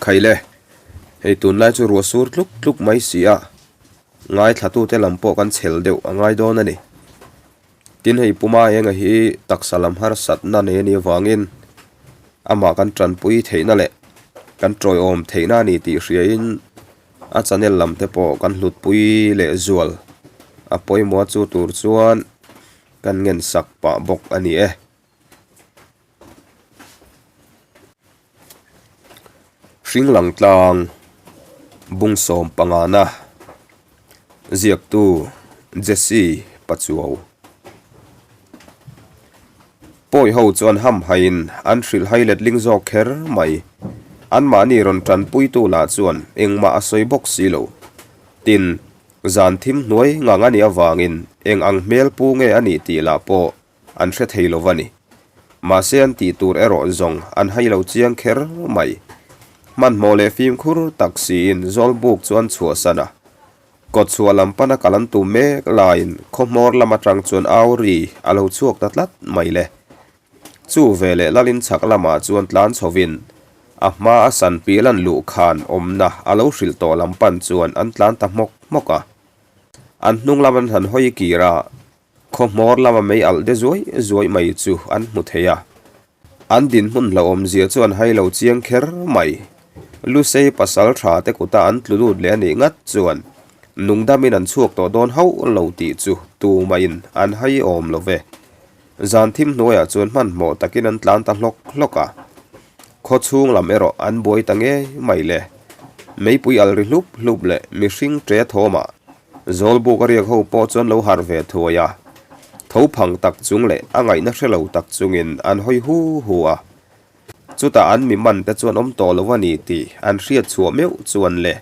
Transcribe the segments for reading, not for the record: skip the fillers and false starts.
Khaile, hei tunlai chu ruah sur tluk tluk mai si a, ngaithlatute lam pawh kan chhel deuh a ngai dawn a ni. Tin hei Puma enga hi taksa lam harsatna nei a nih avangin amah kan tanpui theihna leh kan tawiawm theihna a ni tih hriain a channel lam te pawh kan hlutpui leh zual a pawimawh chu tur chuan kan ngensak pah bawk a ni e. Hringlang tlang bungsawm pangana ziaktu Jesse Pachuau. Pawi ho chuan hamhaiin an hrilh hai letling zawk kher mai. Anmahni rawn tanpuitu lah chuan engmah a sawi bawk si lo. Tin, zan thim hnuai ngang a nih avangin eng ang hmel pu nge a nih tih lah pawh an hre thei lo va ni. Mahse an tih tur erawh zawng an hai lo chiang kher mai. Hmanhmawh leh fimkhur tak siin Zawlbuk chu an chhuahsan a. Kawtchhuah lam pana kal an tum mek laiin khawhmawr lam atang chuan au ri a lo chhuak ta tlat mai le. Chu veleh Lalin chhak lamah chuan tlan chhovin a hma a san pial an luh khan awmna a lo hrilh tawh lam pan chuan an tlan ta hmawk hmawk a. An hnung lam an han hawi kir a, Khaw hmawr lama mei alh de zuai zuai mai chu an hmu thei a, an dinhmun hlauhawmzia chu an hai lo chiang kher mai. Lusei pasal tha te kuta an tlu lut leh a nih ngat chuan nungdamin an chhuak tawh dawn hauh lo tih chu tumahin an hai awm lo ve. Zan thim hnuaiah chuan hmanhmawh takin an tlan ta hlawk hlawk a, khaw chhung lam erawh an buai ta ngei mai le. Meipui alh ri hlup hlup leh mihring ṭe thawmah Zawlbuk a riak ho pawh chuan lo harh ve thuai a, tho phang tak chung leh a ngaihna hre lo tak chungin an hawi hu hu a. Chutah an mi man te chuan awm tawh lo a ni tih an hriat chhuah meuh chuan le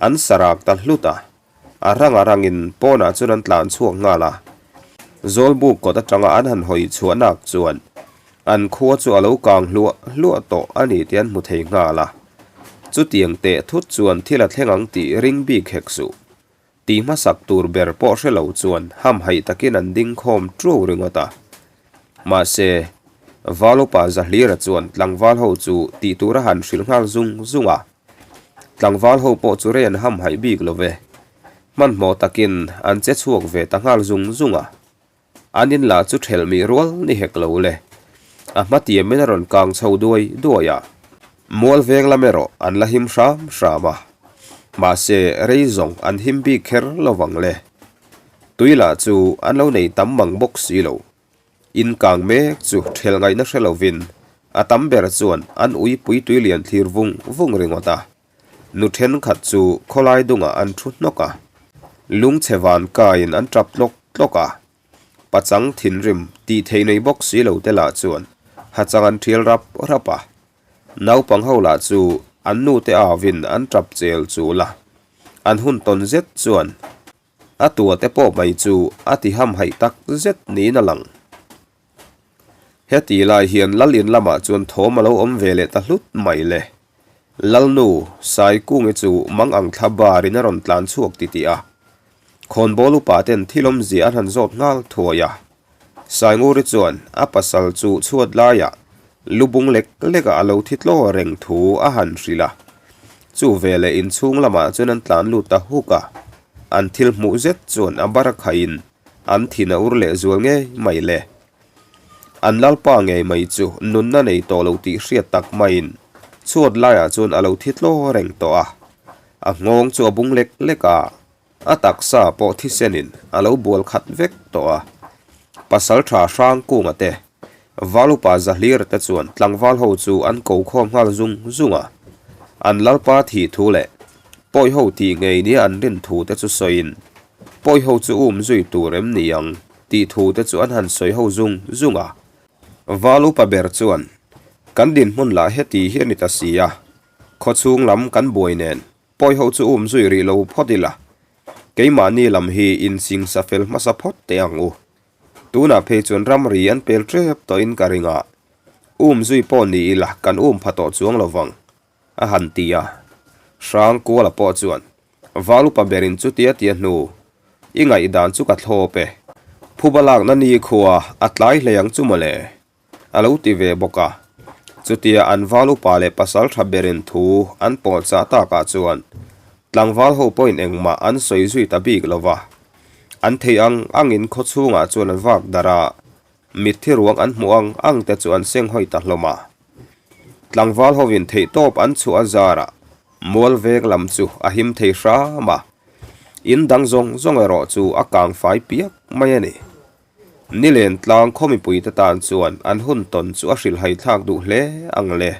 an sarak ta hlut a, a rang a rangin pawnah chuan an tlan chhuak nghal a. Zawlbuk kawt atanga an han hawi chhuah nak chuan An khua chu a lo kang hluah hluah tawh a ni tih an hmu thei nghal a. Chutiang teh thut chuan thil a thleng ang tih ring bik hek suh. Tih hmasak tur ber pawh hre lo chuan hamhaih takin an ding khawm ṭuau ringawt a. Mahse, Valupa Zahlira chuan tlangval ho chu tih tur a han hrilh nghal zung zung a. Tlangval ho pawh chu rei an hamhaih bik lo ve. Hmanhmawh takin an che chhuak ve ta nghal zung zung a. An in lah chu ṭhelh mih rual ni hek lo le. A hma tiamin a rawn kang chho duai duai a. Mual veng lam erawh an la him hram hram a. Mahse, rei zawng an him bik kher lo vang le. Tui lah chu an lo nei tam mang bawk si lo. In kang mek chu ṭhelh ngaihna hre lovin a tam ber chuan an uipui tui lian thlir vung vung ringawt a. Nu thenkhat chu khawlai dungah an thu hnawk a, lungchhe van kaiin an tap tlawk tlawk a. Pachang thinrim tih theih nei bawk si lo te lah chuan hachang an thial rap rap a. Naupang ho lah chu an nu te avin an tap chel chul a, an hun tawn zet chuan a tua te pawh mai chu a ti hamhaih tak zet niin a lang. Heti lai hian Lal in lamah chuan thawm a lo awm ve leh ta hlut mai le. Lalnu, Saikungi chu mang ang thla barin a rawn tlan chhuak titih a. Khawnbawl upa ten thil awmzia an han zawt nghal thuai a. Sainguri chuan a pasal chu chhuat laiah lu bung lek lekah a lo thi tlaw reng thu a han hrilh a. Chu veleh inchhung lamah chuan an tlan lut ta huk a. An thil hmuh zet chuan a bar khaiin An thin a ur leh zual ngei mai le. An lalpa ngei mai chu nunna nei tawh lo tih hriat tak maiin chhuat laiah chuan a lo thi tlaw reng tawh a. A nghawng chu a bung lek lek a, a taksa pawh thisenin a lo bual khat vek tawh a. Pasal tha hrang kunga te, Valupa Zahlir te chuan tlangval ho chu an ko khawm nghal zung zung a. An lalpa thih thu leh pawi ho tih ngei nia an rin thu te chu sawiin Pawi ho chu um zui tur em ni ang tih thu te chu an han sawi ho zung zung a. Val upa ber chuan, Kan dinhmun lah heti hi a ni ta si a, khawchhung lam kan buai nen pawi ho chu um zui rih lo phawt ila, keimahni lam hi insingsa fel hmasa phawt teh ang u. Tunah phei chuan ramri an pel tep tawhin ka ring a, um zui pawh ni ila kan um pha tawh chuang lo vang. A han ti a. Hrangkuala pawh chuan, Val upa berin chutia tia hnu, i ngaihdan chu ka thlawp e. Phuba lakna ni khua a tlai hlei ang chu mawle, a lo ti ve bawk a. Chutia an val upa leh pasal tha berin thu an pawlchah takah chuan tlangval ho pawhin engmah an sawi zui ta bik lo va. An theih ang angin khaw chhungah chuan an vak darh a, mitthi ruang an hmuh ang ang te chu an seng hawi ta hlawm a. Tlangval hovin theihtawp an chhuah a zarah mual veng lam chu a him thei hram a, in dang zawng zawng erawh chu a kang fai piak mai a ni. Nilen tlang khaw mipuite tan chuan an hun tawn chu a hrilhhai thlak duh hle ang le.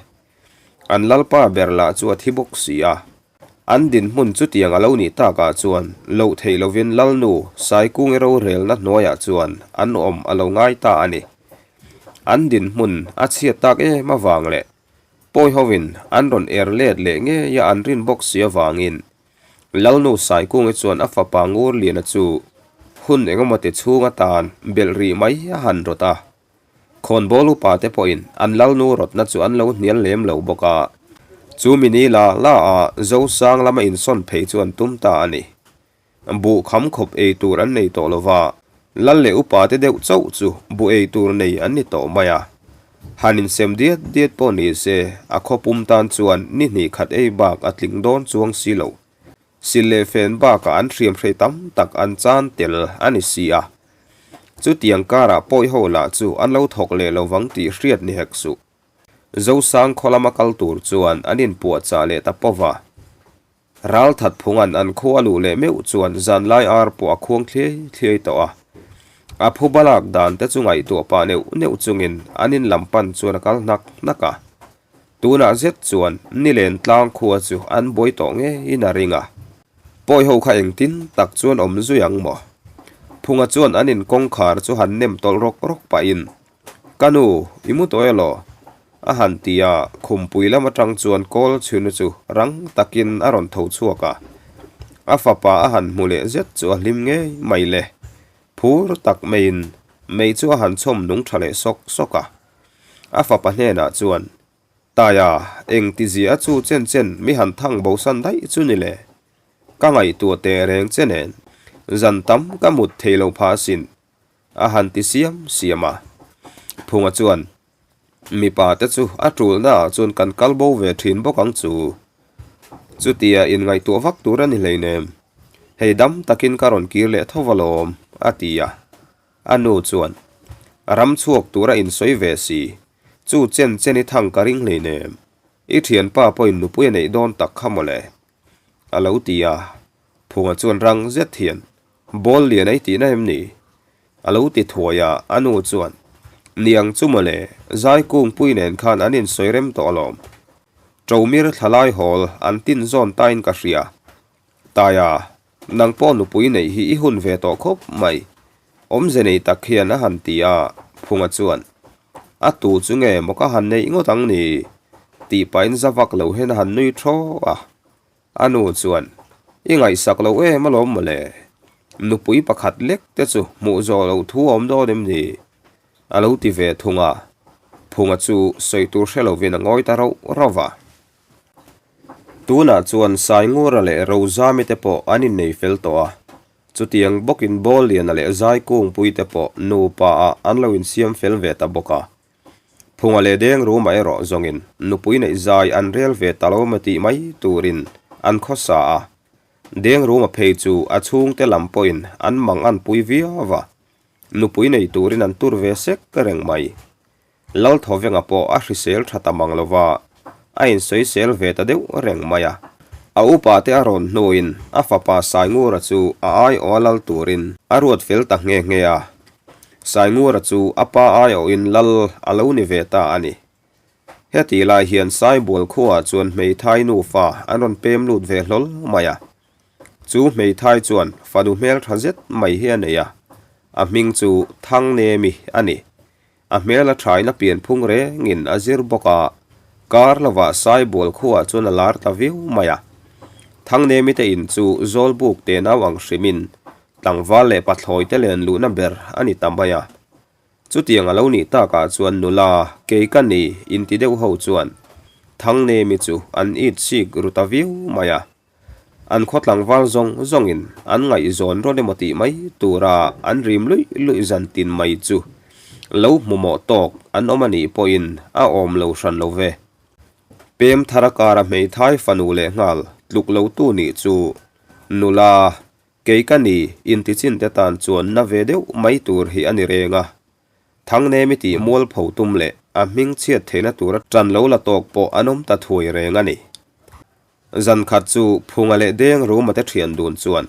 An lalpa ber lah chu a thi bawk si a. An dinhmun chutiang a lo nih takah chuan loh theih lovin Lalnu Saikungi rorelna hnuaiah chuan an awm a lo ngai ta a ni. An dinhmun a chhiat tak em avang leh pawi hovin an rawn er let leh ngei a an rin bawk si avangin Lalnu Saikungi chuan a fapa Ngurliana chu hun engemaw ti chhung atan belh rih mai a han rawt a. Khawnbawl upa te pawhin an Lalnu rawtna chu an lo hnial lem lo bawk a. Chu mini la la a Zosang lama insawn phei chu an tum ta a ni. Buh kham khawp ei tur an nei tawh lo va, Lal leh upa te deuh chauh chu buh ei tur nei an ni tawh mai a. Han insem diat diat pawh ni se, a khaw pum tan chuan ni hnih khat ei bak a tling dawn chuang si lo. Sil leh fen bakah an hriam hrei tam tak an chan tel a ni si a. Chutiang karah pawi ho lah chu an lo thawk leh lo vang tih hriat ni hek suh. Zosang khaw lama kal tur chuan an inpuahchah leh ta pawh va. Ral that phunga'n an khua luh leh meuh chuan zanlai ar pawh a khuang thliai thliai tawh a. A phuba lak dan te chu ngaihtuah pah neuh neuh chungin an in lam pan chuan a kal hnak hnak a. Tunah zet chuan nilen tlang khua chu an buai tawh ngeiin a ring a. Pawi ho kha engtin tak chuan awm zui ang maw? Phunga chuan an in kawngkhar chu han nem tawlh rawk rawk pahin Ka nu, i mu tawh elaw? A han ti a, khumpui lam atang chuan kawl chhunna chu rang takin a rawn tho chhuak a. A fapa a han hmu leh zet chu a hlim ngei mai le. Phur tak maiin mei chu a han chhawm nung tha leh sawk sawk a. A fapa hnenah chuan, Taia, eng ti zia chu chen chen mi han thang bosan daih chu ni le? Ka ngaihtuah teh reng che nen, zan tam ka mut thei lo pha asin. A han ti siam siam a. Phunga chuan, Mipa te chu a tulna ah chuan kan kal bo ve thin bawk ang chu. Chutia inngaihtuah vak tur a ni hleinem. Hei dam takin ka rawn kir leh tho alawm, a ti a. A nu chuan, Ram chhuak tura insawi ve si, chu chen chen i thang ka ring hleinem. I thianpa pawhin nupui a neih dawn tak kha mawle, a lo ti a. Phunga chuan rang zet hian, Ball lian ei tihna em ni? A lo ti thuai a, a nu chuan, Niang chu mawle, zai kungpui nen khan an insawi rem tawh alawm. Ṭomir thlalai hawl an tin zawn tain ka hria. Taia, nang pawh nupui neih hi i hun ve tawh khawp mai. Awmze nei tak hian a han ti a, Phunga chuan, A tu chu nge maw ka han neih ngawt ang ni? Tih pahin za vak lo hian a han nui thaw a. A nu chuan, I ngaihsak lo em alawm mawle? Nupui pakhat lek te chu hmuh zawh loh thu a awm dawn em ni? A lo ti ve thung a. Phunga chu sawi tur hre lovin a ngawi ta rauh rauh a. Tunah chuan Saingura leh Rozami te pawh an innei fel tawh a. Chutiang bawkin Bawlliana leh Zaikungpui te pawh nupa ah an lo insiam fel ve ta bawk a. Phunga leh deng rumah erawh zawngin nupui neih zai an rel ve ta lo maw tih mai turin an khawsa a. Deng ruma phei chu a chhungte lam pawhin an mang an pui viau a, nupui nei turin an tur ve sek reng mai. Lalthawvenga pawh a hrisel tha ta mang lova, a insawisel ve ta deuh reng mai a. A upa te a rawn hnuin a fapa Saingura chu a aiawh a lal turin a ruat fel ta nghe nghe a. Saingura chu a pa aiawhin lal a lo ni ve ta a ni. Heti lai hian Saibual khuaah chuan hmeithai nufa an rawn pem lut ve hlawl mai a. Chu hmeithai chuan fanu hmeltha zet mai hi a nei a, a hming chu Thangnemi a ni. A hmel a thain a pianphung rengin a zir bawk a, kar lovah Saibual khuaah chuan a lar ta viau mai a. Thangnemi te in chu Zawlbuk te nau ang hrimin tlangval leh pathlawi te len luhna ber a ni ta mai a. Chutiang a lo nih takah chuan nula kei ka ni inti deuh ho chuan Thangnemi chu an it chik ru ta viau mai a. An khaw tlangval zawng zawngin an ngaihzawn rawn emaw tih mai tura an rim luih luih zan tin mai chu. Lo hmu mawh tawk an awm a nih pawhin a awm lo hran lo ve. Pem thar a kara hmeithai fanu leh nghal tluk lo tu nih chu nula kei ka ni intichin te tan chuan na ve deuh mai tur hi a ni reng a. Thangnemi tih mualpho tum leh a hming chhiat theihna tura tan lo la tawk pawh an awm ta thuai reng a ni. Zan khat chu Phunga leh Deng Ruma te thian dun chuan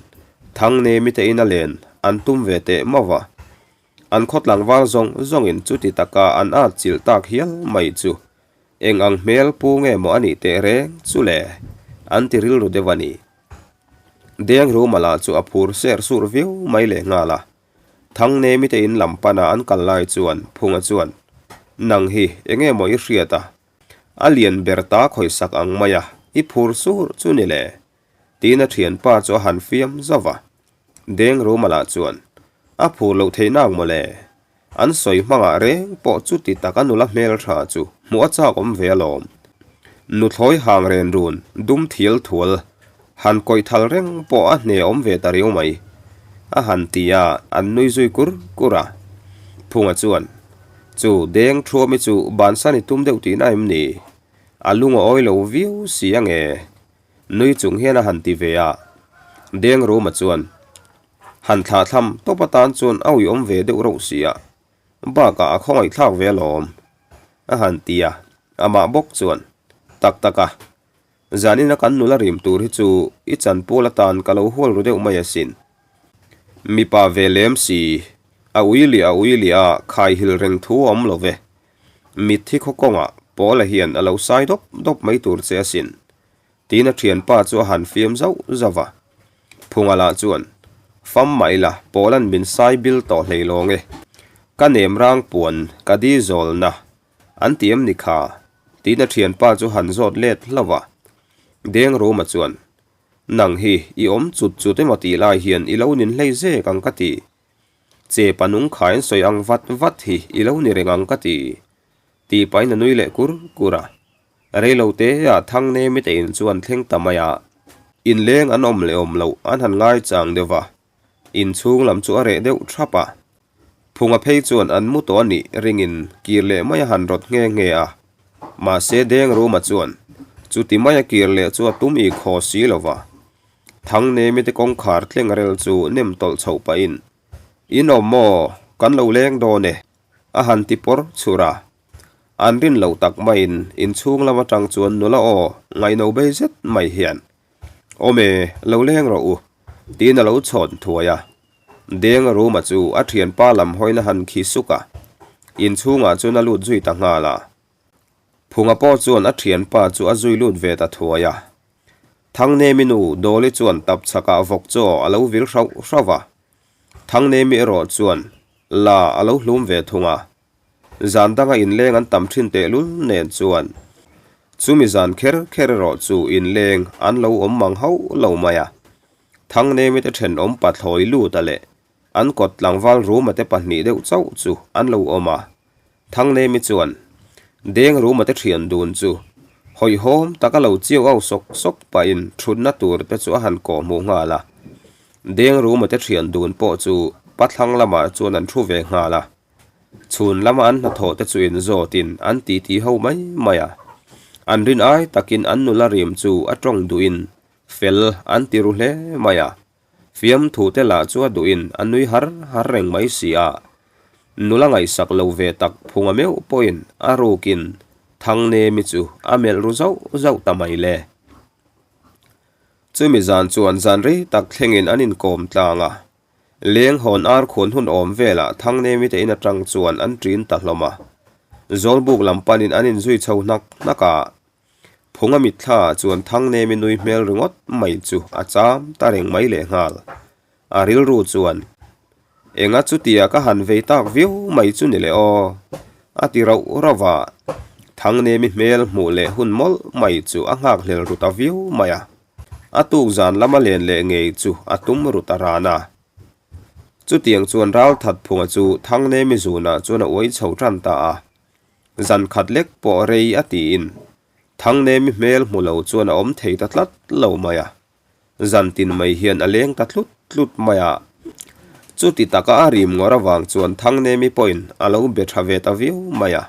Thangnemi te ina len an tum ve teh mauh a. An khaw tlangval zawng zawngin chuti taka an at chilh tak hial mai chu eng ang hmel pu nge maw a nih teh reng chu le an ti rilru deuh a ni. Deng Ruma lah chu a phur ser sur viau mai leh nghal a. Thangnemi te in lam pana an kal lai chuan Phunga chuan, Nang hi enge maw i hriat a? A lian ber ta khawisak ang mai a, i phur sur chu ni le? Tiin a thianpa chu a han fiam zauh va. Deng Ruma lah chuan, A phur loh theih nang maw le? An sawi hmangah reng pawh chuti tak a nula hmel tha chu hmuh a chak awm ve alawm. Nuthlawi hang ren run dum thial thual han kawih thal reng pawh a hne awm ve ta riau mai. A han ti a, an nui zui kur kur a. Phunga chuan, Chu deng thuami chu bansan i tum deuh tihna em ni? A lung a awi lo viau si ange. Nui chung hian a han ti ve a. Deng Ruma chuan, Han thlah thlam tawp atan chuan a uiawm ve deuh reuh si a, bakah a khawngaihthlak ve alawm, a han ti a, amah bawk chuan, Tak tak a, zanina kan nula rim tur hi chu i chanpual atan ka lo hual ru deuh mai asin. Mipa ve lem si, a ui liah a ui liah a khai hil reng thu a awm lo ve. Mitthi khaw kawngah Paula hian a lo sai dawp dawp mai tur che asin. Tiin a thianpa chu a han fiam zauh zauh a. Phunga lah chuan, Fam mah ila, Pawla'n min sai bil tawh hlei lawng e. Ka nem rang puan, ka di zawlna an ti em ni kha? Tiin a thianpa chu han zawt let hlauh a. Deng Ruma chuan, Nang hi i awm chut chut emaw tih lai hian i lo nin hlei zek ang ka ti. Che pa nung khain sawi ang vat vat hi i lo ni reng ang ka ti. Tih pahin a nui leh kur kur a. Reilo te ah Thangnemi te in chu an thleng ta mai a, inleng an awm leh awm loh an han ngai chang deuh va, inchhung lam chu a reh deuh thap a. Phunga phei chuan an mu tawh a nih ringin kir leh mai a han rawt nghe nghe a, mahse Deng Ruma chuan chuti mai a kir leh chu a tum i khaw si lo va. Thangnemi te kawngkhar tleng rel chu nem tawlh chhoh pahin, In awm maw? Kan lo leng dawn e, a han ti pawr chhur a. An rin loh tak maiin inchhung lam atang chuan nula aw ngaihno bei zet mai hian, Awm e, lo leng rawh u, tiin a lo chhawn thuai a. Denga Ruma chu a thianpa lam hawina han khi suk a, inchhungah chuan a lut zui ta nghal a. Phunga pawh chuan a thianpa chu a zui lut ve ta thuai a. Thangnemi nu Dawli chuan tap chhakah vawk chaw a lo vil hrauh hrauh a. Thangnemi erawh chuan la a lo hlum ve thung a. Zan danga inleng an tam thin tehlul nen chuan chumi zan kher kher erawh chu inleng an lo awm mang hauh lo mai a. Thangnemi te thenawm pathlawi lut a leh an kawt tlangval Ruma te pahnih deuh chauh chu an lo awm a. Thangnemi chuan Deng Ruma te thian dun chu hawihhawm taka lo chiau au sawk sawk pahin thutna tur te chu a han kawh hmuh nghal a. Deng Ruma te thian dun pawh chu pathlang lamah chuan an thu ve nghal a. Chhun lama an hnathawh te chu inzawtin an titi ho mai mai a. An rin ai takin an nula rim chu a tawng duhin fel an ti ru hle mai a. Fiamthu te lah chu a duhin a nui har har reng mai si a. Nula ngaihsak lo ve tak phunga meuh pawhin a rukin Thangnemi chu a melh ru zauh zauh ta mai le. Chumi zan chuan zan rei tak thlengin an inkawm tlang a. Leng hawn ar khuan hun awm velah Thangnemi te in atang chuan an ṭin ta hlawm a. Zawlbuk lam panin an inzui chho hnak hnak a. Phunga mitthla ah chuan Thangnemi nui hmel ringawt mai chu a cham ta reng mai lehnghal. A rilru chuan, Enga chutia ka han vei tak viau mai chu ni le aw, a ti rauh rauh a. Thangnemi hmel hmuh leh hun mawlh mai chu a nghakhlel ru ta viau mai a. A tuk zan lama len leh ngei chu a tum ru ta ran a. Chutiang chuan Ralthatphunga chu Thangnemi zunah chuan a uai chho tan ta a. Zan khat lek pawh rei a tiin Thangnemi hmel hmu lo chuan a awm thei ta tlat lo mai a. Zan tin mai hian a leng ta tlut tlut mai a. Chuti taka a rim ngawr avang chuan Thangnemi pawhin a lo be tha ve ta viau mai a.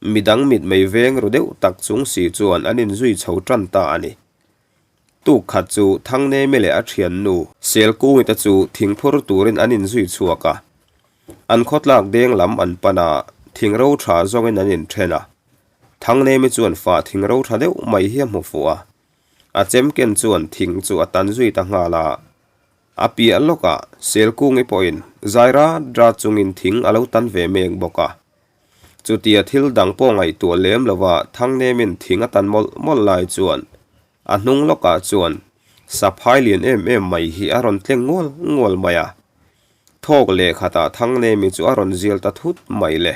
Midang mitmei veng ru deuh tak chung si chuan an inzui chho tan ta a ni. Tuk khat chu Thangnemi leh a thiannu Selkungi te chu thingphur turin an inzui chhuak a. An khawtlak deng lam an pan a, thingro tha zawngin an inthen a. Thangnemi chuan fa thingro tha deuh mai hi a hmu fuh a. A chemken chuan thing chu a tan zui ta nghal a. A piah lawkah Selkungi pawhin zai rat rat chungin thing a lo tan ve mek bawk a. Chutia thil dang pawh ngaihtuah lem lova Thangnemin thing a tan mawlh mawlh lai chuan a hnung lawkah chuan saphai lian em em mai hi a rawn tleng ngual ngual mai a. Thawk leh khatah Thangnemi chu a rawn zial ta thut mai le.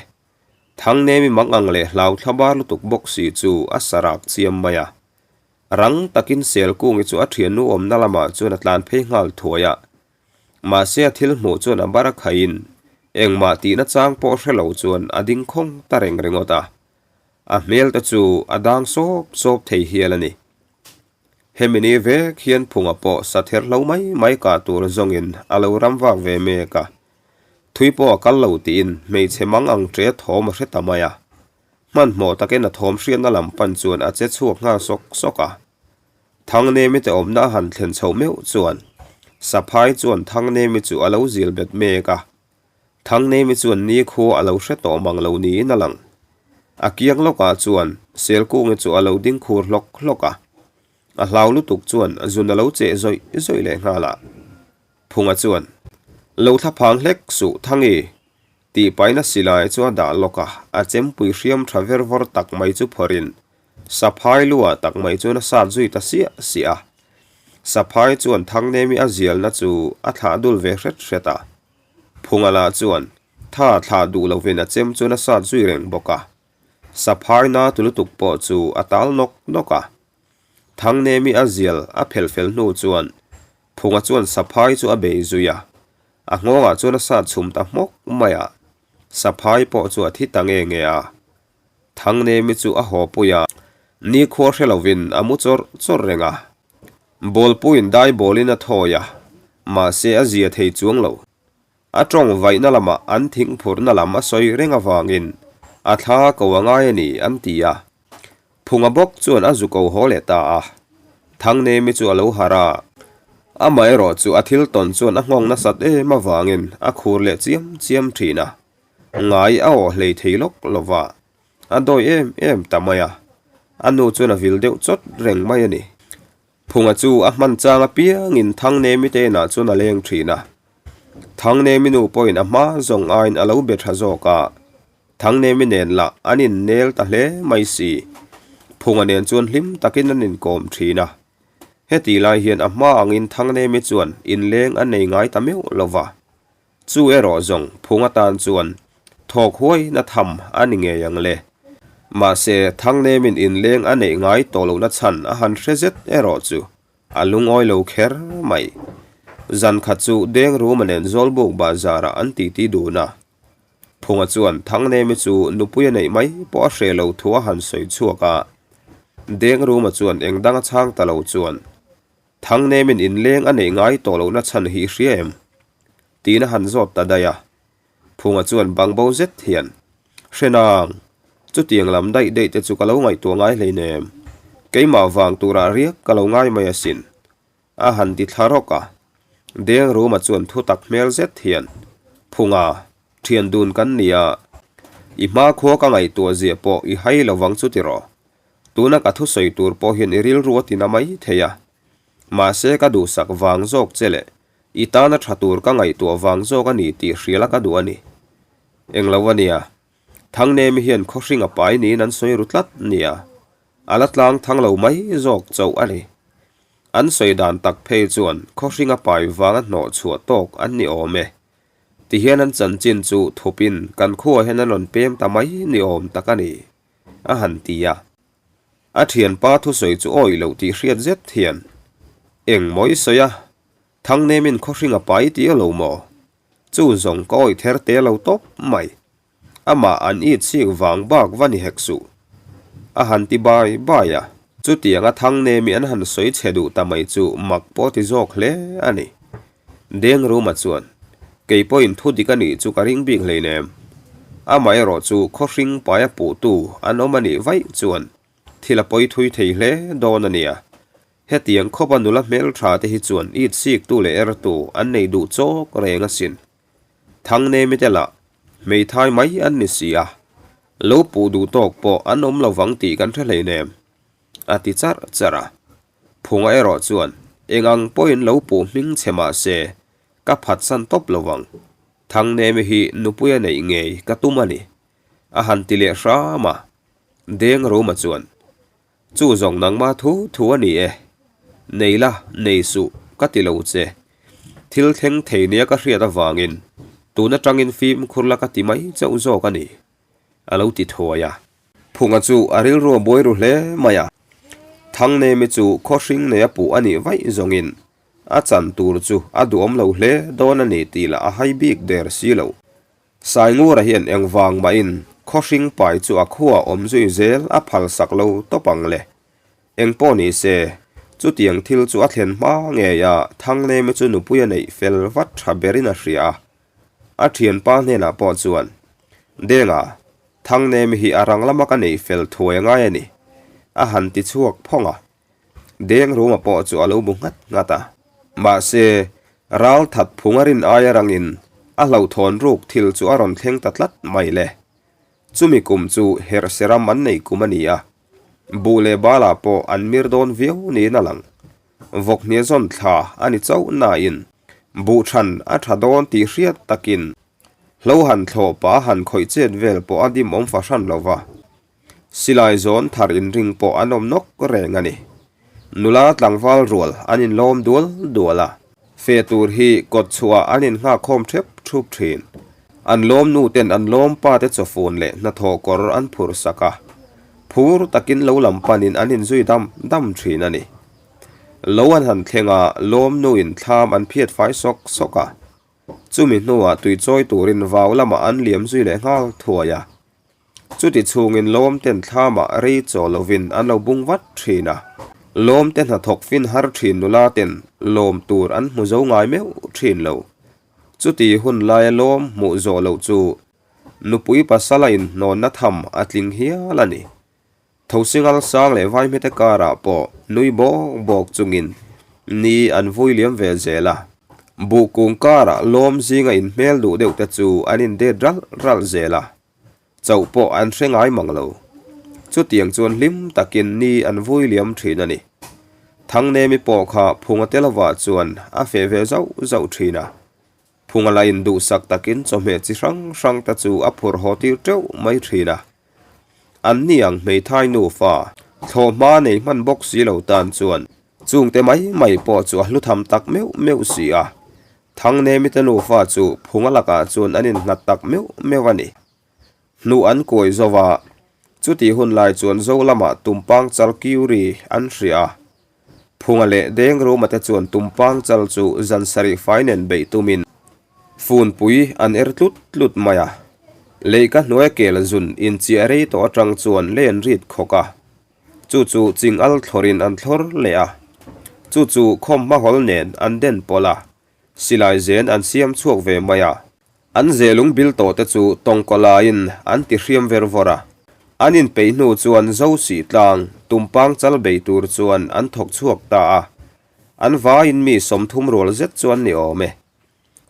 Thangnemi mang ang leh hlau thlabar lutuk bawk si chu a sarak chiam mai a. Rang takin Selkungi chu a thiannu awmna lamah chuan a tlan phei nghal thuai a. Mahse a thil hmuh chuan a bar a khaihin engmah tihna chang pawh hre lo chuan a ding khawng ta reng ringawt a. A hmel te chu a dang sawp sawp thei hial a ni. Hemi ni vek hian phunga pawh sa ther hlo mai mai kah tur zawngin a lo ram vak ve mek a. Thui pawh a kal lo tiin hmeichhe mang ang ṭe thawm a hre ta mai a. Hmanhmawh takin a thawm hriatna lam pan chuan a che chhuak nghal sawk sawk a. Thangnemi te awmna a han thlen chhoh meuh chuan Saphai chuan Thangnemi chu a lo zil bet mek a. Thangnemi chuan nikhua a lo hre tawh mang lo niin a lang. A kiang lawkah chuan Selkungi chu a lo ding khur hlawk hlawk a. A hlau lutuk chuan zun a lo cheh zawih zawih leh nghal a. Phunga chuan, Lo thlaphang hlek suh Thangi! Tih paina silai chu a dah lawk a, a chempui hriam tha ver vawr tak mai chu phawrhin Saphai luah tak mai chuan a sat zui ta siah siah a. Saphai chuan Thangnemi a zialna chu a thlah dul ve hret hret a. Phunga lah chuan tha thlah duh lovin a chem chuan a sat zui reng bawk a. Saphai na tu lutuk pawh chu a tal nawk nawk a. Thangnemi a zial a phelh fel hnu chuan Phunga chuan Saphai chu a bei zui a. A nghawngah chuan a sat chhum ta hmawk mai a. Saphai pawh chu a thi ta nge nge a. Thangnemi chu a haw pui a, nikhua hre lovin a mu chawrh chawrh reng a. Bawlpuiin dai bawlin a thawi a, mahse a zia thei chuang lo. A tawng vaihna lamah an thing phurhna lam a sawi reng avangin a thla ko a ngai a ni an ti a. Phunga bawk chuan a zu ko haw leh ta a. Thangnemi chu a lo harh a, amaherawh chu a thil tawn chuan a nghawng nasat em avangin a khur leh chiam chiam thin a. Ngai a awh hlei thei lawk lo va, a dawi em em ta mai a, a nu chuan a vil deuh chawt reng mai a ni. Phunga chu a hman chang apiangin Thangnemi te inah chuan a leng thin a. Thangnemi nu pawhin a hma zawng aiin a lo be tha zawk a, Thangnemi nen lah an innel ta hle mai si. Phunga nen chuan hlim takin an inkawm thin a. Heti lai hian a hma angin Thangnemi chuan inleng a nei ngai ta meuh lo va. Chu erawh zawng phung atan chuan thawk huaina tham a ni ngei ang le. Mahse, Thangnemin inleng a neih ngai tawh lohna chhan a han hre zet erawh chu a lungawi lo kher mai. Zan khat chu Dengruma nen Zawlbuk bazarah an titi dun a. Phunga chuan Thangnemi chu nupui a neih mai pawh a hreh lo thu a han sawi chhuak a. Dengruma chuan eng dang a chhang ta lo chuan Thangnemin inleng a neih ngai tawh lohna chhan hi i hria em? Tiin a han zawt ta daih a. Phunga chuan bangbo zet hian, Hre nang, chutiang lam daih daih te chu ka lo ngaihtuah ngai hleinem. Keimah vang turah riak ka lo ngai mai asin. A han ti thla rawk a. Dengruma chuan thutak hmel zet hian, Phunga, thian dun kan nia. I hmakhua ka ngaihtuah zia pawh i hai lo vang chu tiraw? Tuna ka thusawi tur pawh hian i rilru a tina mai thei a. Mahse ka duhsak vang zawk che leh i tana tha tur ka ngaihtuah vang zawk a ni tih hriala ka duh a ni. Englo a nia, Thangnemi hian khawhring a pai niin an sawi ru tlat nia. A la tlang thang lo mai zawk chauh a ni. An sawi dan tak phei chuan khawhring a pai vanga hnawh chhuah tawk an ni awm e. Tihian an chanchin chu thupin kan khuaah hian an rawn pem ta mai ni awm tak a ni. A han ti a. A thianpa thusawi chu awih loh tih hriat zet hian, Eng maw i sawi a? Thangnemin khawhring a pai tih a lo maw? Chu zawng ka awih ther te lo tawp mai. Amah an it chik vang bak va ni hek suh. A han ti bai bai a. Chutianga Thangnemi an han sawi chhe duh ta mai chu mak pawh ti zawk hle a ni. Dengruma chuan. Kei pawhin thu dik a nih chu ka ring bik hleinem. Amaherawh chu khawhring paia puhtu an awm a nih vaih chuan thil a pawi thui thei hle dawn a nia. Hetiang khawpa nula hmeltha te hi chuan it siktu leh ertu an nei duh chawk reng asin. Thangnemi te lah hmeithai mai an ni si a, lo puh duh tawk pawh an awm lovang tih kan hre hleinem, a ti charh charh a. Phunga erawh chuan eng ang pawhin lo puh hming che mah se ka phatsan tawp lovang. Thangnemi hi nupuia neih ngei ka tum a ni, a han ti leh hram a. Deng Ruma chuan, Chu zawng nangma thu thu a ni e. Nei la, nei suh, ka ti lo che. Thil thleng thei nia ka hriat avangin tun atangin fimkhur la ka ti mai chauh zawk a ni, a lo ti thuai a. Phunga chu a rilru a buai ru hle mai a. Thangnemi chu khawhring nei a puh a nih vaih zawngin a chan tur chu a duhawm lo hle dawn a ni tih lah a hai bik der si lo. Saingura hian engvang mahin khawhring pai chu a khuaa awm zui zel a phal sak lo tawp ang le. Engpawh ni se, chutiang thil chu a thlen hma ngei a Thangnemi chu nupui a neih fel vat tha berin a hria a. A thianpa hnenah pawh chuan, Denga, Thangnemi hi a rang lama ka neih fel thuai a ngai a ni, a han ti chhuak phawng a. Deng Ruma pawh chu a lo bu nghat nghat a. Mahse, ral that phung a rin aia rangin a hlauhthawn ruk thil chu a rawn thleng ta tlat mai le. Chumi kum chu herhse ram an neih kum a ni a, buh leh balah pawh an mir dawn viau niin a lang. Vawkhnia zawn thla a ni chauh nain buh than a tha dawn tih hriat takin hlo han thlawh pah a han khawih chet vel pawh a dimawm fahran lo va. Silai zawn thar inring pawh an awm nawk reng a ni. Nula tlangval rual an inlawm dual dual a, fe tur hi kawt chhuah an innghakkhawm thep thup thin. An lawm nu ten an lawm pa te chawfun leh hnathawh kawr an phur sak a, phur takin lo lam panin an inzui dam dam thin a ni. Lo an han thleng a, lawm nuin thlam an phiat fai sawk sawk a, chumi hnuah tuichawi turin vau lamah an liam zui leh nghal thuai a. Chuti chhungin lawmten thlamah rei chaw lovin an lo bung vat thin a. Lawmte hnathawk fin har thin nula ten lawm tur an hmu zo ngai meuh thin lo. Chuti hun laia lawm hmuh zawh loh chu nupui pasala inhnawnna tham a tling hial a ni. Thosingal sang leh vaihmete karah pawh nui bawk bawk chungin ni an vui liam ve zel a. Buh kung karah lawm zinga inhmel duh deuh te chu an indet ralh ralh zel a, chauh pawh an hre ngai mang lo. Chutiang chuan hlim takin ni an vui liam thin a ni. Thangnemi pawh kha phunga te lovah chuan a feh ve zauh zauh thin a. Phunga la induhsak takin chawhmeh chi hrang hrang te chu a phurh haw tir teuh mai thin a. An ni ang hmeithai nufa, thlawhhma nei hman bawk si lo tan chuan chungte mai mai pawh chu a hlu tham tak meuh meuh si a. Thangnemi te nufa chu phunga lakah chuan an innghat tak meuh meuh a ni. Hnuh an kuai zo va, chutih hun lai chuan zo lamah tumpang chal kiu ri an hria a. Phunga leh Dengruma te chuan tumpang chal chu zan sarih fai nen beih tumin funpui an er tlut tlut mai a. Leihka hnuaia kel zun inchiah rei tawh atang chuan lei an rit khawk a, chu chu ching al thlawrin an thlawr leh a, chu chu khawm hmahawl nen an den pawlh a, silai zen an siam chhuak ve mai a. An zelung bil tawh te chu tawngkaw laiin an ti hriam ver vawr a. An inpeih hnu chuan zo sih tlang tumpang chal bei tur chuan an thawk chhuak ta a. An vaiin mi 30 rual zet chuan ni awm e.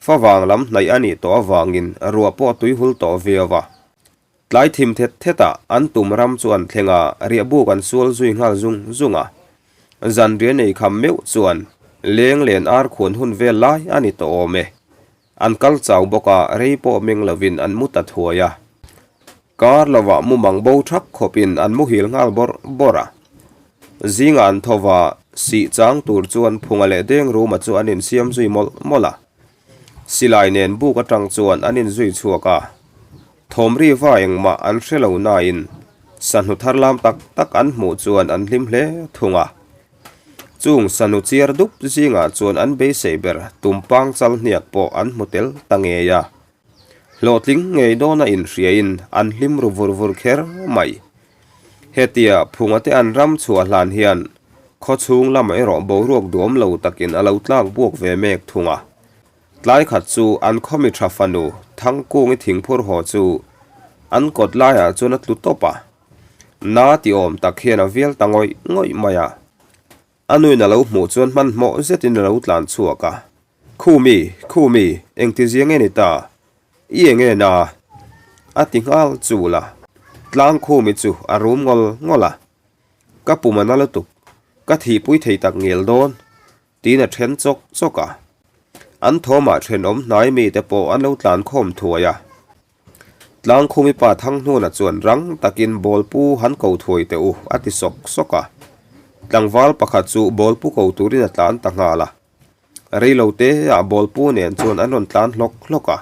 Favang lam hnaih a nih tawh avangin ruah pawh a tuihul tawh viau a. Tlai thim thet thetah an tum ram chu an thleng a, riahbuk an sual zui nghal zung zung a. Zanriah nei kham meuh chuan leng len ar khuan hun vel lai a ni tawh awm e. An kal chau bawk a, rei pawh meng lovin an mu ta thuai a. Kar lovah mumang bo thak khawpin an muhil nghal bawrh bawrh a. Zingah an tho va, sih chang tur chuan Phunga leh Dengruma chu an insiam zui mawlh mawlh a. Silai nen buk atang chuan an inzui chhuak a. Thawmri va engmah an hre lo nain sahnu thar lam tak tak an hmuh chuan an hlim hle thung a. Chung sahnu chiar dup zingah chuan an beisei ber tumpang chal hniak pawh an hmu tel ta ngei a. Hlawhtling ngei dawna inhriain an hlim ru vur vur kher mai. Hetia phunga te an ram chhuah hlan hian khaw chhung lamah erawh boruak duam lo takin a lo tlak buak ve mek thung a. Tlai khat chu an khawmi tha fanu Thangkungi thingphur haw chu an kawt laiah chuan a tlu tawp a. Na ti awm tak hian a vial ta ngawih ngawih mai a. A nuin a lo hmuh chuan hmanhmawh zetin a lo tlan chhuak a. Khumi, Khumi, engtizia nge ni ta? I eng nge na? A ti nghal chul a. Tlang Khumi chu a rum ngawl ngawl a. Ka pum a na lutuk, ka thihpui thei tak ngel dawn, tiin a then chawk chawk a. An thawmah thenawm hnai mite pawh an lo tlan khawm thuai a. Tlangkhumi pa Thanghnuna chuan rang takin bawlpu han ko thuai teh u a ti sawk sawk a. Tlangval pakhat chu bawlpu ko turin a tlan ta nghal a. Reilo te ah bawlpu nen chuan an rawn tlan hlawk hlawk a.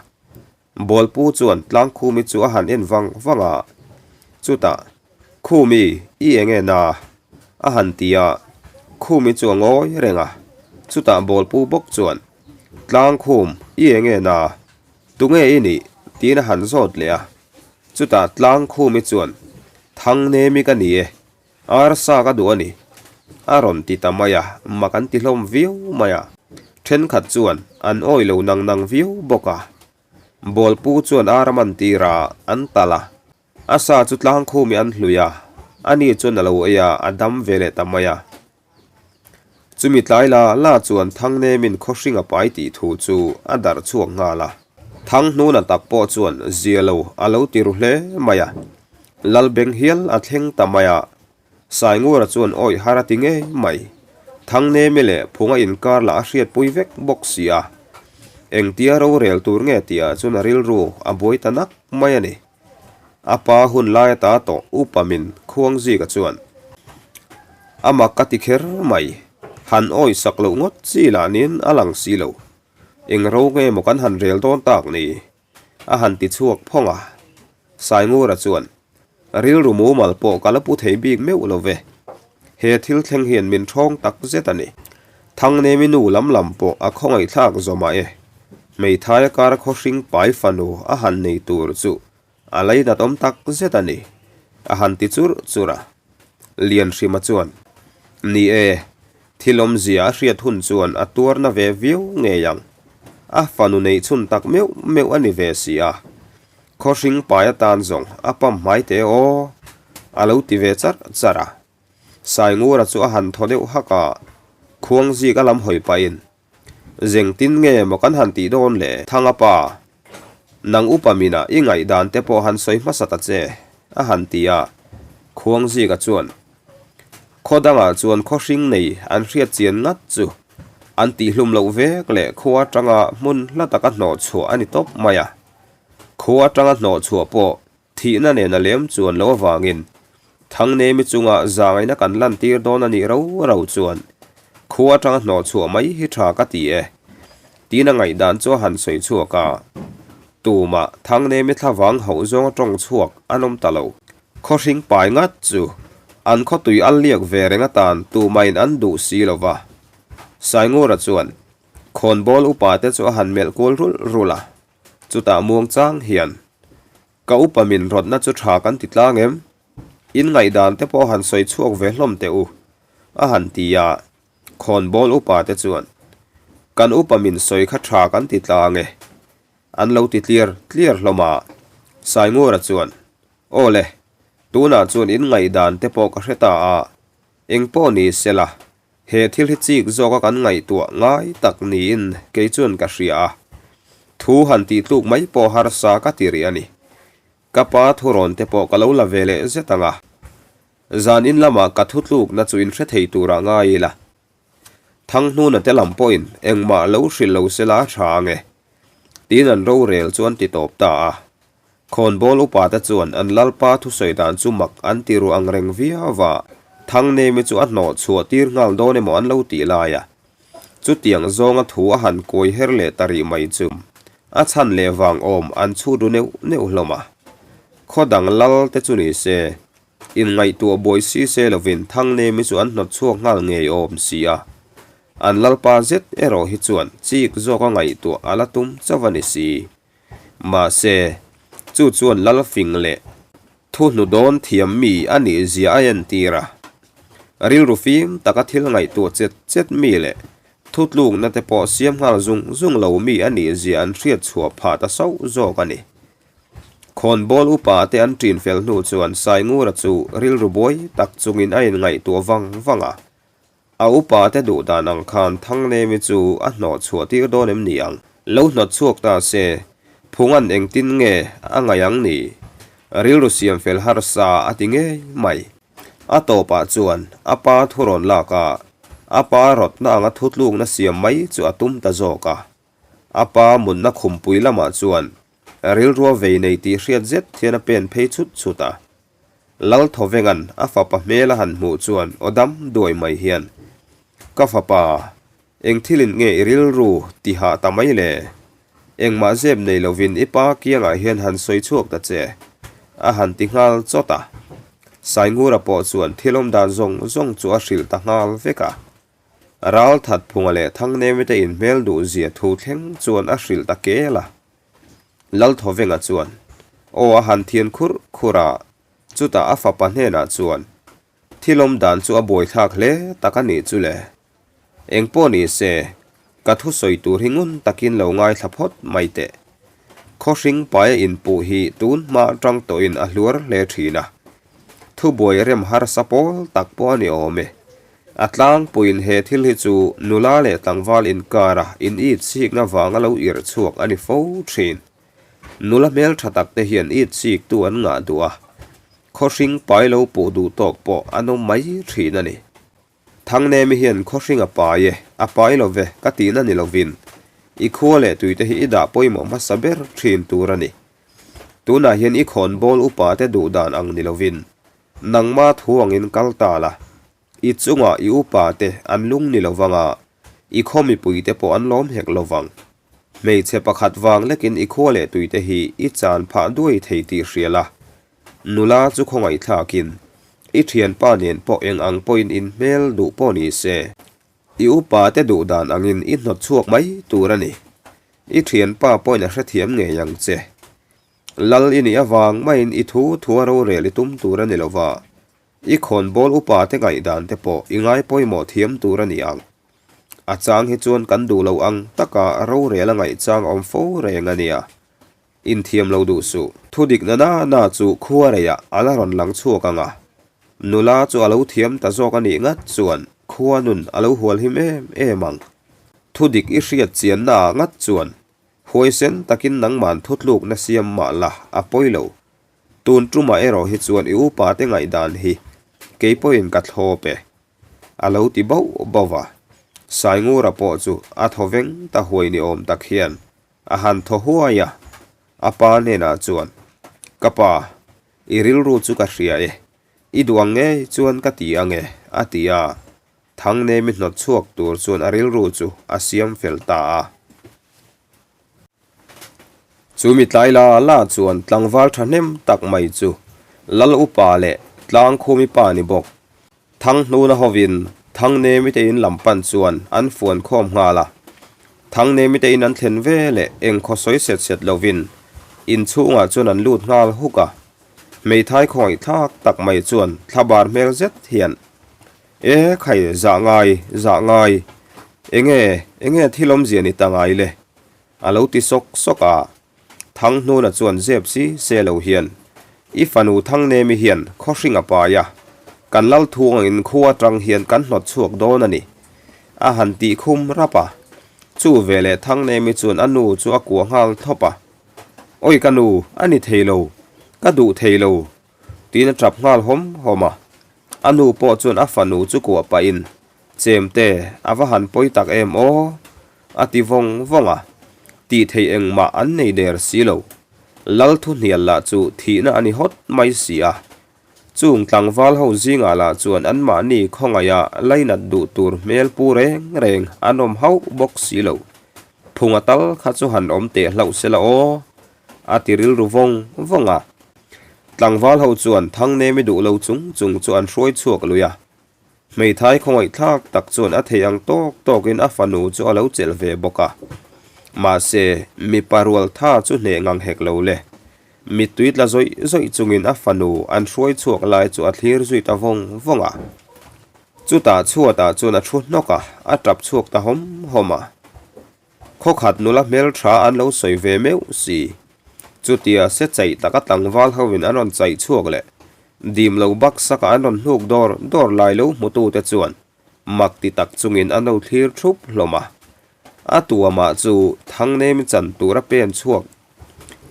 Bawlpu chuan Tlangkhumi chu a han en vang vang a. Chutah, Khumi, i eng nge na? a han ti a. Khumi chu a ngawi reng a. Chutah bawlpu bawk chuan, Tlangkhum, i eng nge na? Tunge i nih? tiin a han zawt leh a. Chutah Tlangkhumi chuan, Thangnemi ka ni e, arsa ka duh a ni, a rawn ti ta mai a, mak an ti hlawm viau mai a. Thenkhat chuan an awi lo nang nang viau bawk a. Bawlpu chuan ar a man tir a, an talh a. A sa chu Tlangkhumi an hlui a, ani chuan a lo ei a, a dam ve leh ta mai a. Chumi tlai la la chuan Thangnemin khawhring a pai tih thu chu a darh chhuak nghal a. Thanghnuna tak pawh chuan zia lo a lo ti ru hle mai a. Lalbeng hial a thleng ta mai a. Saingura chuan awih har a ti ngei mai. Thangnemi leh Phunga inkar lah a hriatpui vek bawk si a. Engtia rorel tur nge tihah chuan a rilru a buai ta nak mai a ni. A pa hun lai ata tawh upa min khuang zika chuan a mak ka ti kher mai, han awi sak loh ngawt chi lah niin a lang si lo. Eng ro nge maw kan han rel dawn tak ni? A han ti chhuak phawng a. Saingura chuan, Rilru mumal pawh ka la pu thei bik meuh lo ve. He thil thleng hian min ṭhawng tak zet a ni. Thangnemi nu lam lam pawh a khawngaihthlak zawmah e. Hmeithai a kar khawhring pai fanu a han nei tur chu a leinat awm tak zet a ni, a han ti churh churh a. Lianhrima chuan, Ni e, thil awmzia a hriat hun chuan a tuarna ve viau ngei ang. A fanu neih chhun tak meuh meuh a ni ve si a. Khawhring pai atan zawng a pam hmai teh aw, a lo ti ve charh charh a. Saingura chu a han thaw deuh hak a, khuangzik a lam hawi pahin, Zengtin nge maw kan han tih dawn le? Thanga pa, nang upa mina i ngaihdan te pawh han sawi hmasa ta che, a han ti a. Khuangzika chuan, Khaw dangah chuan khawhring nei an hriat chian ngat chu an tihhlum loh vek leh khua atanga hmun hla taka hnawh chhuah a ni tawp mai a. Khua atanga hnawh chhuah pawh Thihna nen a lem chuan lo avangin Thangnemi chunga zangaina kan lantir dawn a nih ro ro chuan khua atanga hnawh chhuah mai hi tha ka ti e tiin a ngaihdan chu a han sawi chhuak a. Tumah Thangnemi thlavang hauh zawnga tawng chhuak an awm ta lo. Khawhring pai ngat chu an khawtui al liak ve reng atan tumahin an duh si lo va. Saingura chuan khawnbawl upa te chu a han melh kual rulh rulh a. Chutah muang chang hian, Ka upa min rawtna chu tha kan ti tlang em? In ngaihdan te pawh han sawi chhuak ve hlawm teh u, a han ti a. Khawnbawl upa te chuan, Kan upa min sawi kha tha kan ti tlang e, an lo ti tliar tliar hlawm a. Saingura chuan, Aw le, tunah chuan in ngaihdan te pawh ka hre ta a, engpawh ni sela, He thil hi chik zawka kan ngaihtuah ngai tak niin kei chuan ka hria a, thu han tih tluk mai pawh harsa ka ti rih a ni. Ka pa thurawn te pawh ka lo la ve leh zet ang a, zan in lamah ka thu tlukna chu in hre thei turah ngai ila. Thanghnuna te lam pawhin engmah lo hrilh lo sela a tha ang e, tiin an rorel chu an ti tawp ta a. Khawnbawl upate chuan an lalpa thusawi dan chu mak an ti ru ang reng viau a, Thangnemi chu a hnawh chhuah tir nghal dawn emaw an lo tih lai a. Chutiang zawnga thu a han kuai her leh ta rih mai chu a chhan leh vang awm an chhut ru neuh neuh hlawm a. Khaw dang lal te chu ni se, inngaihtuah buai si se lovin Thangnemi chu an hnawt chhuak nghal ngei awm si a. An lalpa zet erawh hi chuan chik zawka ngaihtuah a la tum chauh a ni si. Mahse, chu chuan Lalfing leh thuhnu dawn thiam mi a nih zia a entir a. Rilru fim taka thil ngaihtuah chet chet mi leh Thutlukna te pawh siam nghal zung zung lo mi a nih zia an hriat chhuah phah ta sauh zawk a ni. Khawnbawl upa te an ṭin fel hnu chuan Saingura chu rilru buai tak chungin a inngaihtuah vang vang a. A upa te duh dan ang khan Thangnemi chu a hnawh chhuah tir dawn em ni ang? Lo hnawt chhuak ta se, Phunga'n engtin nge a ngaih ang ni? Rilru siam fel harsa a ti ngei mai. A tawpah chuan a pa thu rawn lak a, a pa rawtna anga thutlukna siam mai chu a tum ta zawk a. A pa mutna khumpui lamah chuan rilrua vei nei tih hriat zet hian a pen phei chhut chhut a. Lalthawvenga'n a fapa hmel a han hmuh chuan aw dam duai mai hian, Ka fapa, eng thilin nge i rilru ti hah ta mai le? Engmah zep nei lovin i pa kiangah hian han sawi chhuak ta che, a han ti nghal chawt a. Saingura pawh chuan thil awm dan zawng zawng chu a hrilh ta nghal vek a. Ralthatphunga leh Thangnemi-te inhmel duh zia thu thleng chuan a hrilh ta kel a. Lalthawvenga chuan aw a han thian khurh khurh a, chutah a fapa hnenah chuan, Thil awm dan chu a buaithlak hle tak a nih chu le. Engpawh ni se, ka thusawi tur hi ngun takin lo ngaithla phawt mai teh. Khawhring paia inpuh hi tun hma atang tawhin a hluar hle thin a, thubuai rem harsa pawl tak pawh a ni awm e. A tlangpuiin he thil hi chu nula leh tlangval inkara in it chikna vanga lo irh chhuak a ni fo thin. Nula hmeltha tak te hian it chiktu an ngah duh a, khawhring pai lo puh duh tawk pawh an awm mai thin a ni. Thangnemi hian khawhring a pai e, a pai lo ve ka tihna ni lovin i khua leh tuite hi i dah pawimawh hmasa ber thin tur a ni. Tunah hian i khawnbawl upa te duh dan ang ni lovin Nangma thu angin kal ta la, i chungah i upa te an lung ni lovang a, i khaw mipui te pawh an lawm hek lovang. Hmeichhe pakhat vang lekin i khua leh tui te hi i chan phah duai thei tih hria la. Nula chu khawngaihthlakin, i thianpa nen pawh eng ang pawhin in hmel duh pawh ni se, i upa te duh dan angin i hnawt chhuak mai tur a ni. I thianpa pawhin a hrethiam ngei ang che. Lal i nih avang maiin i thu thu a rorel i tum tur a ni lo va, i khawnbawl upa te ngaihdan te pawh i ngai pawimawh thiam tur a ni ang. A chang hi chuan kan duh lo ang taka rorel a ngaih chang a awm fo reng a nia. Inthiam lo duh suh. Thudikna na na chu khua reiah a la rawn lang chhuak ang a. Nula chu a lo thiam ta zawk a nih ngat chuan khua nun a lo hual him em em ang. Thudik i hriat chianna ah ngat chuan Huaisen takin nangman thutlukna siam mah la a pawi lo. Tun tumah erawh hi chuan i upa te ngaihdan hi kei pawhin ka thlawp e. A lo ti bauh bauh a. Saingura pawh chu a thaw veng ta huai ni awm tak hian a han thaw huai a. A pa hnenah chuan, Ka pa, i rilru chu ka hria e. I duh ang ngei chuan ka ti ang e, a ti a. Thangnemi hnawt chhuak tur chuan a rilru chu a siam fel ta a. Chu mi tlai la la chuan tlangval thahnem tak mai chu Lal upa leh Tlangkhumi pa ni bawk. Thanghnuna hovin Thangnemi te in lam pan chuan an fuan khawm nghal a. Thangnemi te in an thlen ve leh engkhaw sawi set set lovin inchhungah chuan an lut nghal huk a. Hmeithai khawngaihthlak tak mai chuan thlabar hmel zet hian E khai, zah ngai, zah ngai. Enge, enge thil awmzia ni ta ngai le? A lo ti sawk sawk a. Thanghnuna chuan zep si se lo hian, I fanu Thangnemi hian khawhring a pai a, kan lal thu angin khua atang hian kan hnawt chhuak dawn a ni. A han tih khum rap a. Chu veleh Thangnemi chuan a nu chu a kuah nghal thlawp a. Awi ka nu, a ni thei lo, ka duh thei lo, Tiin a tap nghal hawm hawm a. A nu pawh chuan a fanu chu kuah pahin, Chemte, a va han pawi tak em aw? a ti vawng vawng a. Tih theih engmah an nei der si lo. Lal thu hnial lah chu thihna a ni hawt mai si a. Chung tlangval ho zingah lah chuan anmahni khawngaiha lainat duh tur hmel pu reng reng an awm hauh bawk si lo. Phunga tal kha chu han awm teh hlauh sela aw. A ti rilru vawng vawng a. Tlangval ho chuan Thangnemi duh lo chung chung chu an hruai chhuak lui a. Hmeithai khawngaihthlak tak chuan a thei ang tawk tawkin a fanu chu a lo chelh ve bawk a. Mahse, mipa rual tha chu hneh ngang hek lo le. Mittui tla zawih zawih chungin a fanu an hruai chhuak lai chu a thlir zui ta vawng vawng a. Chutah chhuatah chuan a thu hnawk a, a tap chhuak ta hawm hawm a. Khawkhat nula hmeltha an lo sawi ve meuh si. Chutia se chaih taka tlangval hoin an rawn chaih chhuak leh dim lo baksaka an rawn hnuk dawr dawr lai lo hmutute chuan mak ti tak chungin an lo thlir thup hlawm a. A tuamah chu Thangnemi chan tura pen chhuak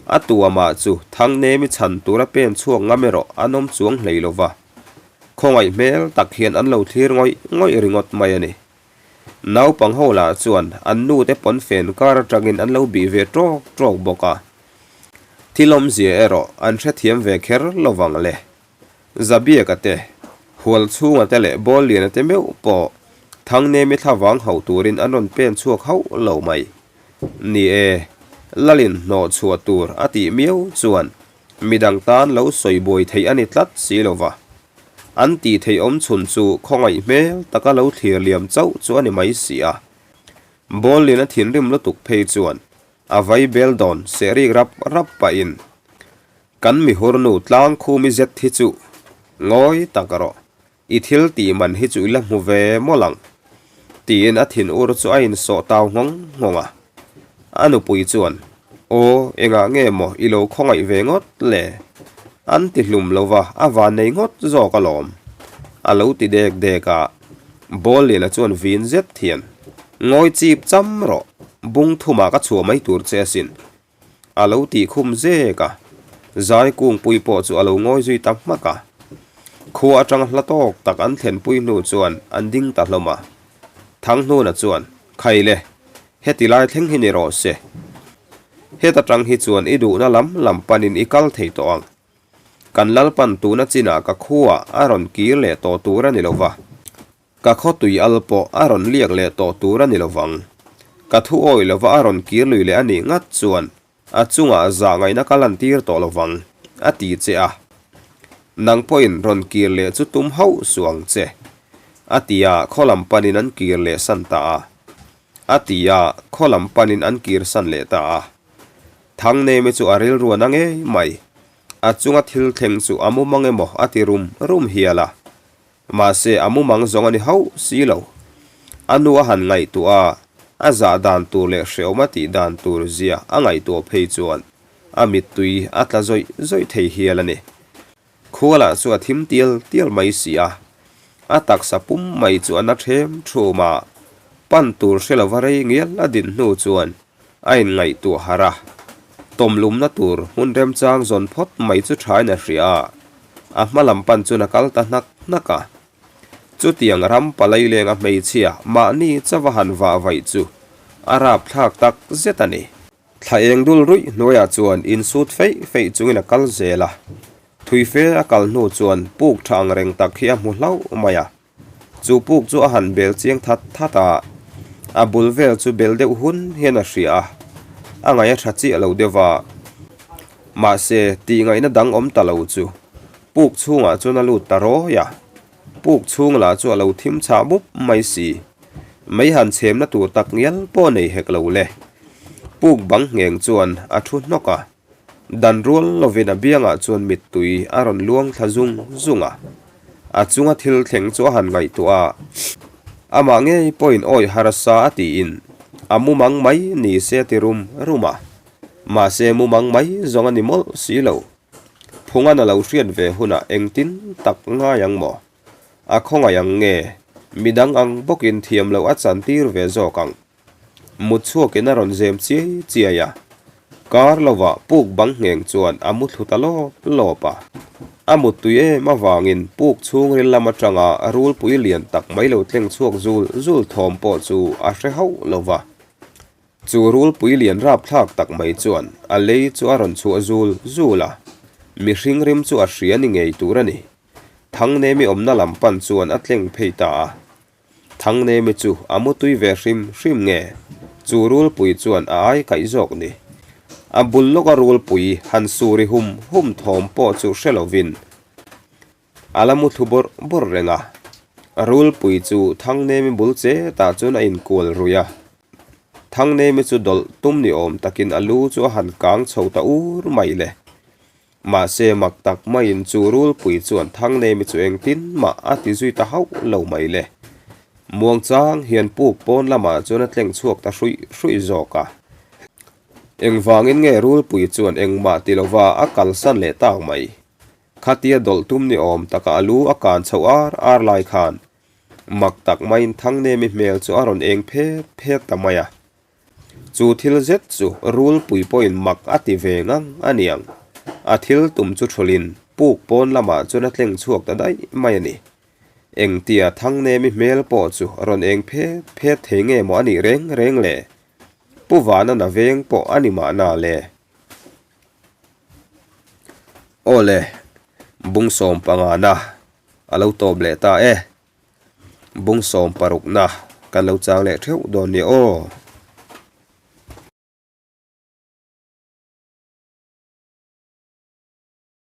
A tuamah chu Thangnemi chhan tura pen chhuak ngam erawh an awm chuang hlei lo va. Khawngaih hmel tak hian an lo thlir ngawih ngawih ringawt mai a ni. Naupang ho lah chuan an nute pawnfen kar atangin an lo bih ve tawk tawk bawk a. Thil awmzia erawh an hrethiam ve kher lo vang le. Zabiaka te, Hualchhunga te leh Bawlliana te meuh pawh Thangnemi thlavang hauh turin an rawn pen chhuak hauh lo mai. Ni e, Lalin hnawh chhuah tur a tih miau chuan midang tan lo sawi buai theih a ni tlat si lo va. An tih theih awm chhun chu khawngaih hmel taka lo thlir liam chauh chu a ni mai si a. Bawlliana thinrim lutuk phei chuan a vai bel dawn seh rik rap rap pahin Kan mihurnu tlang khumi zet hi chu ngawi tak rawh, i thil tih man hi chu i la hmu ve mawlh ang, tiin a thin ur chu a insawh tau nghawng nghawng a. A nupui chuan, Aw, engah nge maw i lo khawngaih ve ngawt le? An ti hlum lo va, a van nei ngawt zawk alawm, a lo ti dek dek a. Bawlliana chuan vin zet hian, Ngawi chip cham rawh, bung thumah ka chhuah mai tur che asin, A lo tih khum zek a, zai kungpui pawh chu a lo ngawi zui ta hmak a. Khua atanga hla tawk tak an thlenpui hnu chuan an ding ta hlawm a. Thanghnuna chuan, Khai le, heti lai thleng hi ni rawh se. Heta tang hi chuan i duhna lam lam panin i kal thei tawh ang. Kan Lalpan tuna chinah ka khuaah a rawn kir leh tawh tur a ni lo va. Ka khaw tui al pawh a rawn liak leh tawh tur a ni lovang. Ka thu awih lova a rawn kir lui leh a nih ngat chuan a chungah zah ngaihna ka lantir tawh lovang, a ti che a. Nang pawhin rawn kir leh chu tum hauh suh ang che, a ti a, khaw lam panin an kir leh san ta a. A ti a, khaw lam panin an kir san leh ta a. Thangnemi chu a rilruan a ngei mai. A chunga thil thleng chu a mumang emaw a ti rum rum hial a. Mahse, a mumang zawng a ni hauh si lo. A nu a han ngaihtuah a, a zah dan tur leh hreawm a tih dan tur zia a ngaihtuah phei chuan a mittui a tla zawih zawih thei hial a ni. Khualah chu a thim tial tial mai si a, a taksa pum mai chu a na ṭhem ṭhum a, pan tur hre lova rei ngial a din hnu chuan a inngaihtuah harh a, tawmlumna tur hmun remchang zawn phawt mai chu ṭhain a hria a. A hma lam pan chuan a kal ta hnak hnak a. Chutiang ram palai lenga hmeichhia mahni chauha han vah vaih chu a rapthlak tak zet a ni. Thla eng dul ruih hnuaiah chuan insut feih feih chungin a kal zel a. Thui fe a kal hnu chuan puk tha ang reng tak hi a hmu hlauh mai a. Chu puk chu a han bel chiang that that a, a bul vel chu bel deuh hun hian a hria a, a ngaih a tha chiah lo deuh va. Mahse, tih ngaihna dang awm ta lo chu puk chhungah chuan a lut ta rawi a, puk chhung lah chu a lo thim chhah mup mai si. Mei han chhemna tur tak ngial pawh nei hek lo le. Puk bang ngheng chuan a thu hnawk a. Dan rual lovin a biangah chuan mittui a rawn luang thla zung zung a. A chunga thil thleng chu a han ngaihtuah a, amah ngei pawhin awih harsa a tiin a mumang mai ni se a ti rum rum a. Mahse mumang mai zawng a ni mawlh si lo. Phungan a lo hriat ve hunah engtin tak ngai ang maw? A khawngaih ang nge? Midang ang bawkin thiam loh a chantir ve zawk ang. Mut chhuakin a rawn zem chiai chiai a, kar lovah puk bang ngheng chuan a mu thlu ta lawp lawp a. A muttui em avangin puk chhungril lam atanga rulpui lian tak mai lo tleng chhuak zul zul thawm pawh chu a hre hauh lo va. Chu rulpui lian rapthlak tak mai chuan a lei chu a rawn chhuah zul zul a, mihring rim chu a hria ni ngei tur a ni. Thangnemi awmna lam pan chuan a tleng phei ta a. Thangnemi chu a mutui ve hrim hrim nge? Chu rulpui chuan a ai kaih zawk ni. A bul lawka rulpui han suri hum hum thawm pawh chu hre lovin a la mu thlu bawrh bawrh reng a. Rulpui chu Thangnemi bul che tah chuan a inkual ruih a. Thangnemi chu dawlh tum ni awm takin a lu chu a han kang chho ta ur mai le. Mahse mak tak maiin chu rulpui chuan Thangnemi chu engtin mah a ti zui ta hauh lo mai le. Muangchang hian puk pawn lamah chuan a tleng chhuak ta hruih hruih zawk a. Engvangin nge rulpui chuan engmah ti lova a kalsan leh tak mai? Khatia dawlh tum ni awm taka a lu a kan chhoh ar ar lai khan mak tak maiin Thangnemi hmel chu a rawn eng phet phet ta mai a. Chu thil zet chu rulpui pawhin mak a ti ve ngang a niang. A thil tum chu thulin puk pawn lamah chuan a tleng chhuak ta daih mai a ni. Engtia Thangnemi hmel pawh chu rawn eng phet phet thei nge maw a nih reng reng le? Pu Vana na veng pawh a ni mahna le. Aw le, bung sawm pangana a lo tawp leh ta e. Bung sawm parukna kan lo chang leh theuh dawn nia aw.